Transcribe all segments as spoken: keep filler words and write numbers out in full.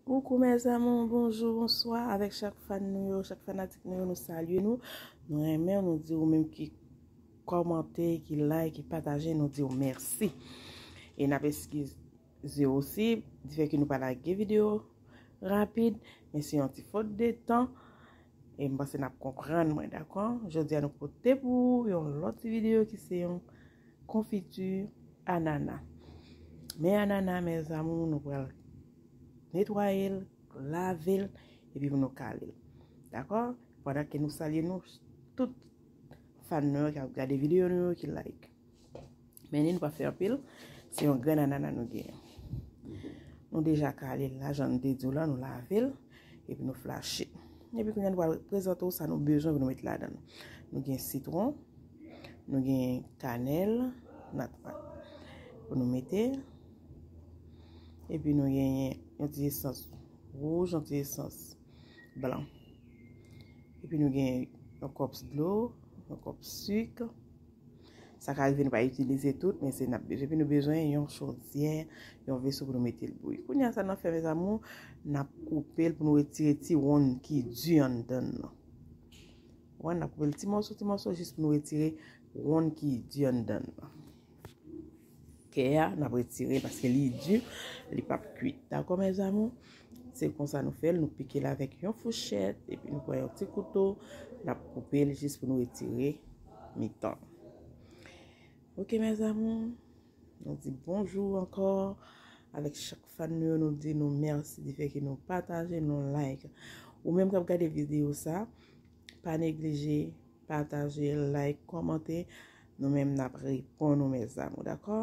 Koukou mes amours, bonjou, bonswa avèk chak fan nou yo, chak fanatik nou yo, nou salye nou. Nou renmen w, nou di ou menm ki kòmante, ki like, ki pataje, nou di w mèsi. E n ap eskize osi difè ke nou pa lage videyo rapid, men se yon ti fot de tan. E m panse n ap konprann mwen, dakò? Jodi a nou pote pou ou yon lòt ti videyo ki se yon konfiti anana. Men anana, mes amours, nou pral netwaye l, lave l, epi pou nou kale l. Dakò? Pandan ke nou salye nou tout fan nou yo ki ap gade videyo nou yo, ki like. Men ni nou pa fè anpil, se yon grenn anana nou genyen. Nou deja kale l la, jan n te di w la, nou lave l, epi nou flache l. Epi kounye a nou pral prezante w sa nou bezwen pou nou met ladan l. Nou gen sitwon, nou gen kanèl, natra pou nou mete, epi nou genyen yon ti esans wouj, yon ti esans blan. Epi nou gen yon kòp dlo, yon kòp sik. Sa ka rive nou pa itilize tout, men se n ap bezwen. Epi nou bezwen yon chodyè, yon veso pou nou mete l bouyi. Kounye a sa n ap fè, mes amours, n ap koupe l pou nou retire ti wonn ki di anndan l lan. Wè, n ap koupe l ti mòso, ti mòso, jis pou nou retire wonn ki di anndan l lan. Kè a, n ap retire paske li di, li p ap kuit. Dakò, mes amours? Se konsa nou fè l, nou pike l avèk yon fouchèt, epi nou pran yon ti kouto, n ap koupe l jis pou nou retire mitan. Ok, mes amours, nou di bonjou ankò avèk chak fan nou yo, nou di nou mèsi difè ke nou pataje, nou like. Ou menm k ap gade videyo sa, pa neglije pataje, like, kòmante. Nou menm n ap reponn ou, mes amours, dakò?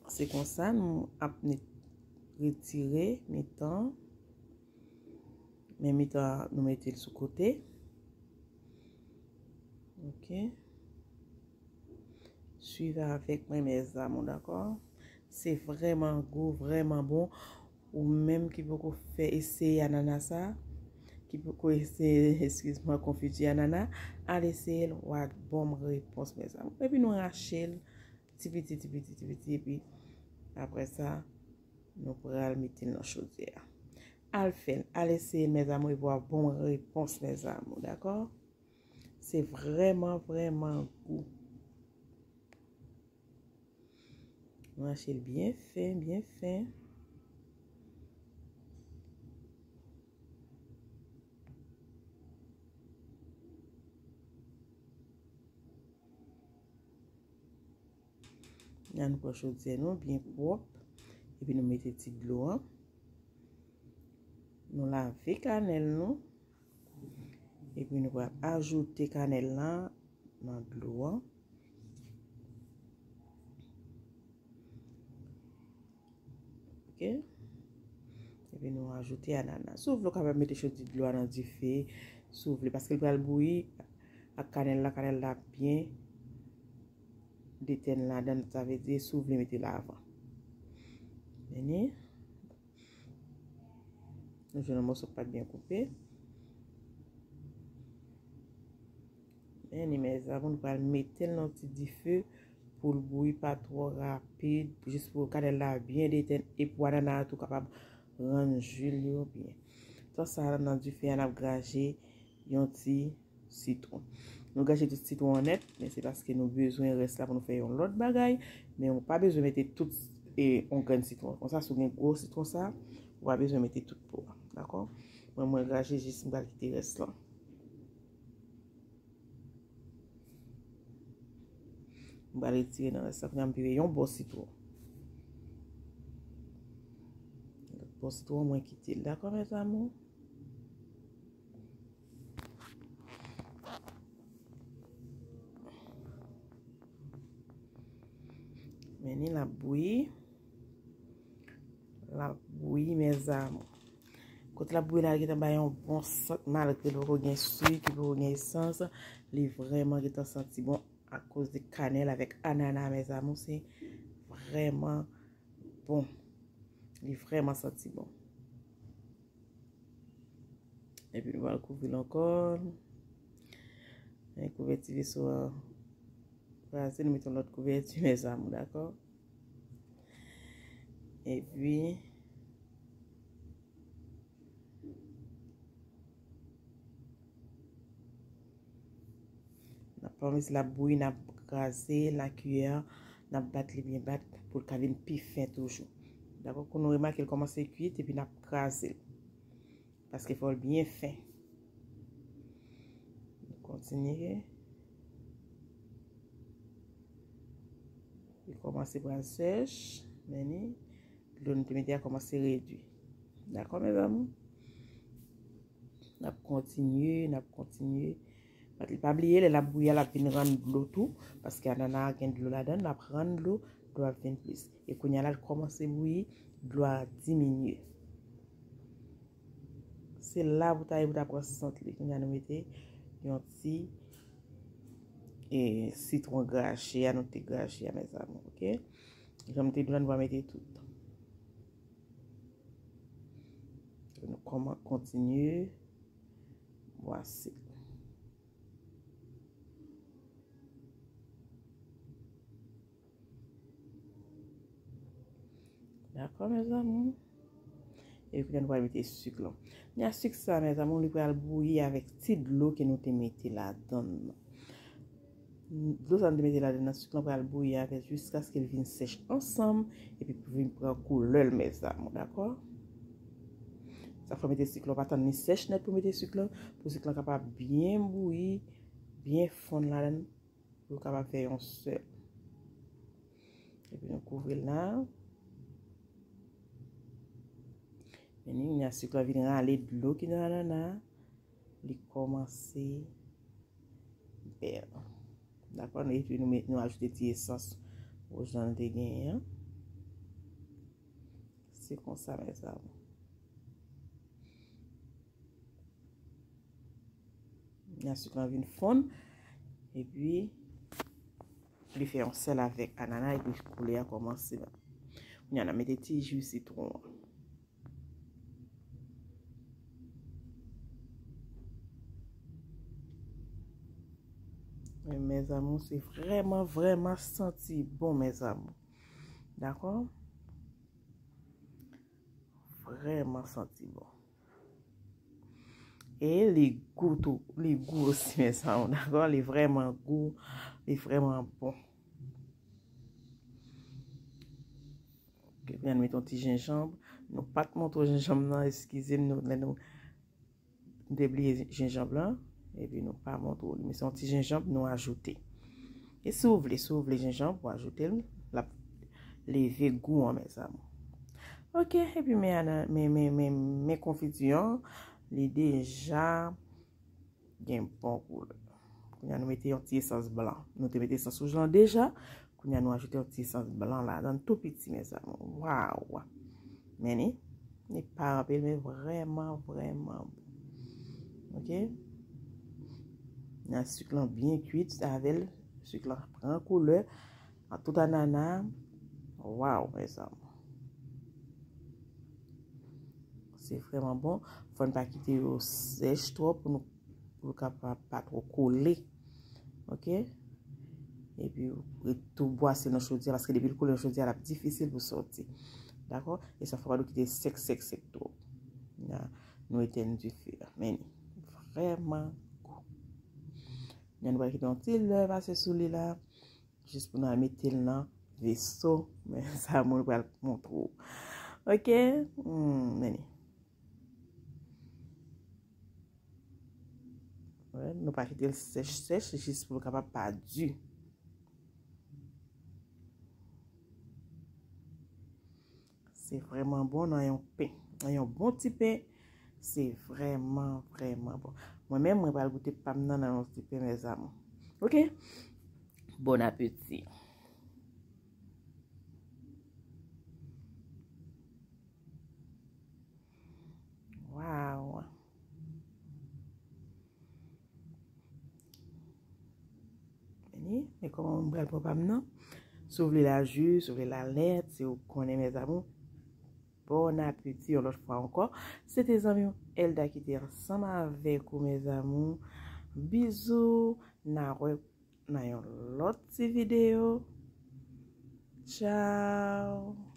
Se konsa nou ap net-, retire mitan. Men mitan an, nou mete l sou kote. Ok. Swiv avèk mwen, mes amours, dakò? Se vrèman gou, vrèman bon. Ou menm ki poko fè eseye anana sa, ki poko eseye, eskiz mwen, konfiti anana, al eseye l, w a ban m repons, mes amours. Epi nou rache l ti piti, ti piti, ti piti, epi apre sa, nou pral mete l nan chodyè a. Al fè l, al eseye l, mes amours, epi w a ban m repons, mes amours, dakò? Se vrèman, vrèman gou. Nou rache l byen fen, byen fen. La nou pran chodyè nou byen pwòp. Epi nou mete ti dlo an. Nou lave kanèl nou. Epi nou pral ajoute kanèl la nan dlo an. Ok? Epi nou ajoute anana. Si w vle, w kapab mete choti dlo a nan dife, si w vle, paske l pral bouyi ak kanèl la, kanèl la ap byen detèn ladan l, sa vle di si w vle mete l avan. Vini. Nou jwenn yon mòso k pa t byen koupe. Men ni, mes amours, nou pral mete l nan ti dife pou l bouyi pa twò rapid, jis pou kanèl la byen detèn e pou anana a tou kapab rann ji l yo byen. Tan sa a, nan dife a, n ap graje yon ti sitwon. Nou graje tout sitwon an nèt, men se paske nou bezwen rès la pou nou fè yon lòt bagay, men ou pa bezwen mete tout e yon grenn sitwon. Konsa, si w gen gwo sitwon sa, ou pa bezwen mete tout po a, dakò? Mwen, mwen graje jis, m pral kite rès lan. M pral retire nan rès la, kounye a m vire yon bò sitwon. Lòt bò sitwon, mwen kite l, dakò, mes amours? Men ni l ap bouyi. L ap bouyi, mes amours. Kote l ap bouyi la, li gentan bay yon bon sant, malgre li poko gen sik, li poko gen esans, li vrèman gentan santi bon akoz de kanèl avèk anana, mes amours, se vrèman bon. Li vrèman santi bon. Epi nou pral kouvri l ankò. Men kouvèti veso a kraze, nou mete yon lòt kouvèti, mes amours, dakò? Epi, n ap pèmèt l ap bouyi, n ap kraze lakiyè, n ap bat li byen bat pou l ka vin pi fen toujou. Dakò, kou nou remake l kòmanse kuit, epi n ap kraze l. Paske fò l byen fen. Nou kontinye. Li kòmanse pral sèch, men ni dlo nou te mete a kòmanse redui. Dakò, mezanmi? N ap kontinye, n ap kontinye. Bat li, pa bliye, lè l ap bouyi a, l ap vin rann dlo tou, paske anana a gen dlo ladan l, l ap rann dlo, dlo ap vin plis. E kounye a la, l kòmanse bouyi, dlo a diminye. Se la pou ta ye pou ta pran sant li. Kounye a nou mete yon ti, e, sitwon grache a, nou te grache a, mezanmi, oke? Jan m te di w la, nou pa mete tout. Nou kòman kontinye bwase. Dakò, mezanmi? E kounye a nou pral mete sik lan. Kounye a sik sa, mezanmi, li pral bouyi avèk ti dlo ke nou te mete ladan l lan. Dlo sa nou te mete ladan nan sik lan pral bouyi avè l jiskaske l vin sèch ansanm, epi pou vin pran koulè l, mezanmi, dakò? Sa fè mete sik lan, pa tann li sèch nèt pou mete sik lan, pou sik lan kapab byen bouyi, byen fonn ladan, pou l kapab fè yon sèl. Epi nou kouvri l la. Men ni, kounye a sik lan vin rale dlo ki nan anana. Li kòmanse bèl. Dakò, epi nou met, nou ajoute ti esans wouj lan nou te genyen an. Se konsa, mezanmi. Kounye a sik lan vin fonn. Epi, li fè yon sèl avèk anana, epi koulè a kòmanse la. Kounye a n a mete ti ji sitwon an. Men, mezanmi, se vrèman, vrèman santi bon, mezanmi. Dakò? Vrèman santi bon. E li gou tou, li gou osi, mezanmi, dakò? Li vrèman gou, li vrèman bon. Ok, kounye a nou met yon ti jenjanm. Nou pa t montre jenjanm nan, eskize m, nou, lè nou, nou te bliye jenjanm lan, epi nou pa montre w li. Men se yon ti jenjanm nou ajoute. E si w vle, si w vle jenjanm, ou ajoute l, l ap leve gou an, mezanmi. Ok, epi men, men, men, men, men konfiti an, li deja gen bon koulè. Kounye a nou mete yon ti esans blan. Nou te mete esans wouj lan deja. Kounye a nou ajoute yon ti esans blan ladan l tou piti, mezanmi. Waw! Men ni, li pa anpil, men vrèman, vrèman bon. Ok? Nan sik lan byen kuit avè l. Sik lan pran koulè. An tout anana. Waw, mezanmi. Se vrèman bon. Fò n pa kite yo sèch twòp pou nou, pou yo kapab pa twò kole. Ok? Epi, ret tou bwase nan chodyè, paske depi l kole nan chodyè, l ap difisil pou sòti. Dakò? E sa fò pa nou kite l sèk, sèk, sèk twòp. Na, nou etèn dife a. Men li vrèman gou. Kounye a nou pral kite yon ti lè pase sou li la. Jis pou n al mete l nan veso. Men sa moun pral montre w. Ok? Hmm, men li. Wè, nou pa kite l sèch, sèch, jis pou l kapab pa di. Se vrèman bon nan yon pen. Nan yon bon ti pen, se vrèman, vrèman bon. Mwen menm, mwen pral goute pa m nan nan yon ti pen, mezanmi. Ok? Bon apeti. Waw. Men, men kòman mwen pral pran pa m nan. Si w vle l a ji, si w vle l a nèt, si w konnen, mezanmi. Bon apeti yon lòt fwa ankò. Se te zanmi w Elda ki te ansanm avèk ou, mezanmi. Bizou, n a wè nan yon lòt ti videyo. Tchao.